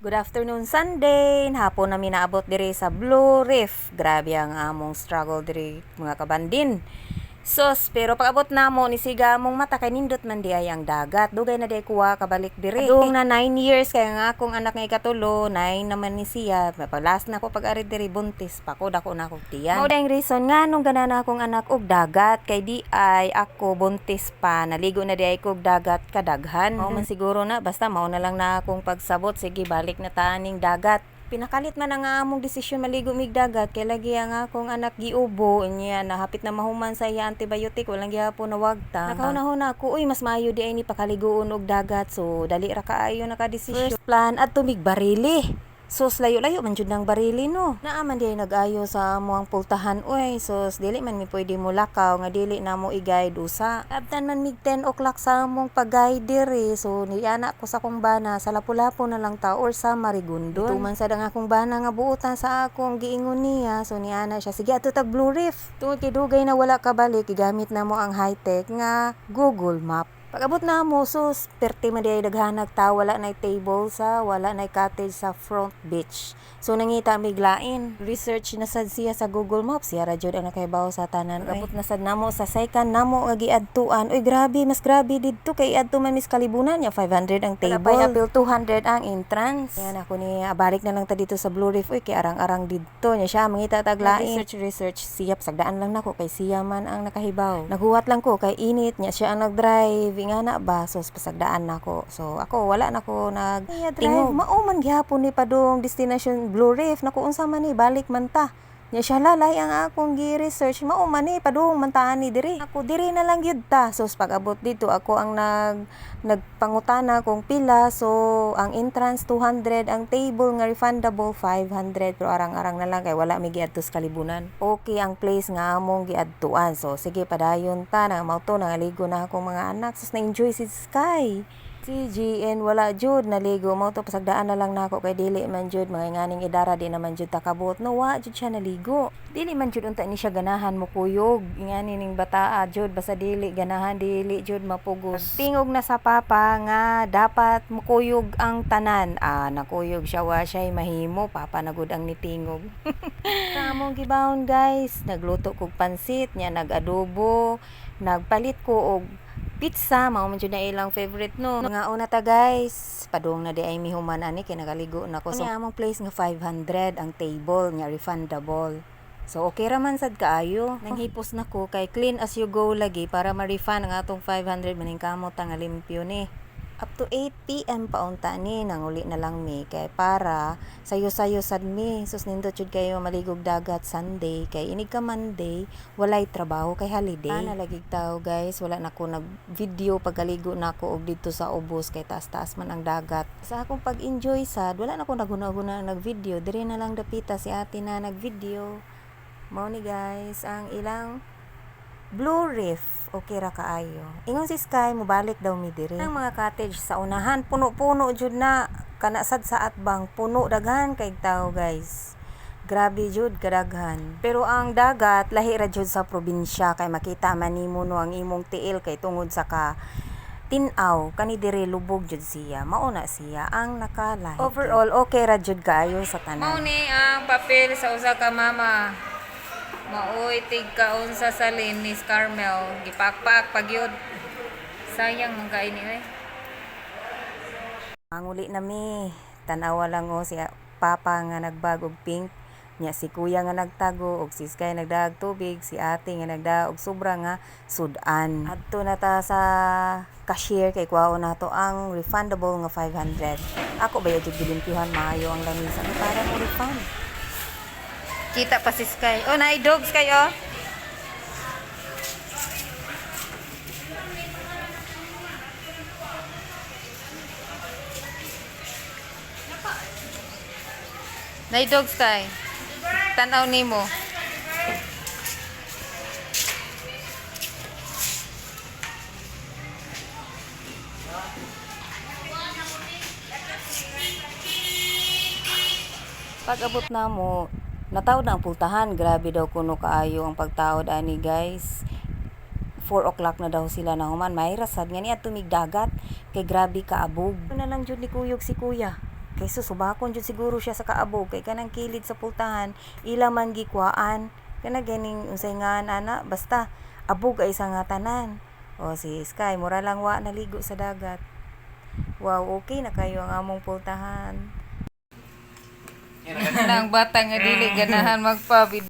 Good afternoon, Sunday. Hapon na mi naabot diri sa Blue Reef. Grabe ang among struggle diri, mga kabandin. Sos, pero pag abot namo ni siga among mata kay nindot man di ay ang dagat. Dugay na di kuha kabalik diri. Adung na 9 years kay nga akong anak nga ikatulo, 9 naman ni siya. Last na ko pag ari diri, buntis pa ko, dako na akong tiyan. Mao dayong reason nga nung gana na akong anak og dagat kay di ay ako buntis pa, naligo na di ay ko og dagat kadaghan. Mao man siguro na, basta mao na lang na akong pagsabot, sige, balik na ta aning dagat. Pinakalit man ang among desisyon maligo mig dagat kay lagi ang akong anak giubo niya, nahapit na mahuman sa iya antibiotic, walang gihapon nawagta. Nakahuna-huna ako, uy, mas maayo di ay ni pakaliguon og dagat, so dali ra kaayo nakadesisyon. First plan adto mig Barili. Sus, layo-layo man jud ng Barili, no. Naa man di ay nag-ayo sa among pultahan, uy. Sus, dili man mi pwede mo lakaw nga dili na mo i-guide usa. Abtan man mig 10 o'clock sa among pag-guide diri. So niana ko sa akong bana, sa Lapu-Lapu na lang ta or sa Marigondon. Tuman sad ang akong bana nga buotan sa akong giingon niya. So niana siya, sige, adto tag Blue Reef. Tungod kay dugay na wala kabalik, gigamit na mo ang high-tech nga Google Map. Pag-abot na mo, sus, perti man di ay daghanag tao, wala na table sa, wala na cottage sa front beach. So nangita mig lain. Research na sad siya sa Google Maps, siya ra jud ang nakahibaw sa tanan. Pag-abot na sad namo sa second namo nga giadtuan. Uy, grabe, mas grabe didto kay adto man mis kalibunan nya 500 ang table. Wala apil 200 ang entrance. Yan ako ni balik na lang ta dito sa Blue Reef, uy, kay arang-arang didto nya siya mangita tag lain. Research research siya, pasagdaan lang nako kay siya man ang nakahibaw. Naghuwat lang ko kay init nya siya ang nagdrive, ingana ba, so pasagdaan nako. So ako wala na ko nag tingog. Mao man gihapon ni padung destination Blue Reef nako, unsa man ni, balik man ta. Nya siya, lalay ang akong gi-research, mao man ni padung man ta ani diri. Ako, diri na lang gyud ta. So pag-abot dito, ako ang nagpangutana kung pila. So ang entrance 200, ang table nga refundable 500, pero arang-arang na lang kay wala mi giadto sa kalibunan. Okay ang place nga among giadtuan. So sige, padayon ta na mao to, nangaligo na akong mga anak. Sus, na-enjoy si Sky. Si GN wala jud naligo, mao to pasagdaan na lang nako kay dili man jud mga nganing idara, di naman jud takabot, no, wa jud siya naligo. Dili man jud unta ni siya ganahan mo kuyog, ingani ning bataa jud, basta dili ganahan, dili jud mapugos. Tingog na sa papa nga dapat mukuyog ang tanan. Ah, nakuyog siya, wa siya mahimo, papa na gud ang nitingog. Sa among gibaon, guys, nagluto kog pansit nya, nag-adobo, nagpalit ko og pizza, mao man jud na ilang favorite, no. Mga una ta, guys, padung na di ay mihuman ani kay nakaligo na ko. So among place nga 500 ang table nya refundable. So okay ra man sad kaayo. Nanghipos na ko kay clean as you go lagi para ma-refund ang atong 500, maning kamot ta nga limpyo ni. Up to 8 p.m. pa unta ni, nanguli na lang mi kay para sayo-sayo sad mi. Sus, nindot jud kayo maligog dagat Sunday kay inig ka Monday walay trabaho kay holiday. Ana lagi tao, guys, wala na ko nag video pagkaligo na ako og didto sa ubos kay taas-taas man ang dagat. Sa akong pag-enjoy sad, wala na ko naghuna-huna nag-video. Diri na lang dapita si ate na nag-video. Mao ni, guys, ang ilang Blue Reef, okay ra kaayo. Ingon si Sky, mobalik daw mi diri. Ang mga cottage sa unahan, puno-puno jud na. Kana sad sa atbang, puno, daghan kay tao, guys. Grabe jud kadaghan. Pero ang dagat lahi ra jud sa probinsya kay makita man nimo, no, ang imong tiil kay tungod sa ka tin-aw kani diri, lubog jud siya. Mao na siya ang nakalahi. Overall, okay ra jud kaayo sa tanan. Mao ni ang papel sa usa ka mama. Maoy tig kaon sa salin ni Carmel. Gipakpak pagyud. Sayang man kay ni oy. Manguli na mi. Tanawa lang oh si papa nga nagbag og pink. Nya si kuya nga nagtago og si Sky nagdaag tubig, si ate nga nagdaag og sobra nga sudan. Adto na ta sa cashier kay kuhaon nato ang refundable nga 500. Ako ba jud gilimpyuhan maayo ang lamisa para mo refund. Kita pa si Sky. Oh, naay dog Sky oh. Naay dog, Sky. Tanaw nimo. Pag-abot na mo, nataod na ang pultahan. Grabe daw kuno kaayo ang pagtaod ani, guys. 4 o'clock na daw sila na human. May rasad nga niya tumig dagat kay grabe kaabog. Ano na lang jud ni kuyog si kuya. Kay susubakon jud siguro siya sa kaabog kay kanang kilid sa pultahan ila man gikuhaan kana ganing unsay ngan ana, basta abog ay sa nga tanan. O si Sky mura lang wa naligo sa dagat. Wow, okay na kayo ang among pultahan. Nang bata nga dili ganahan magpa.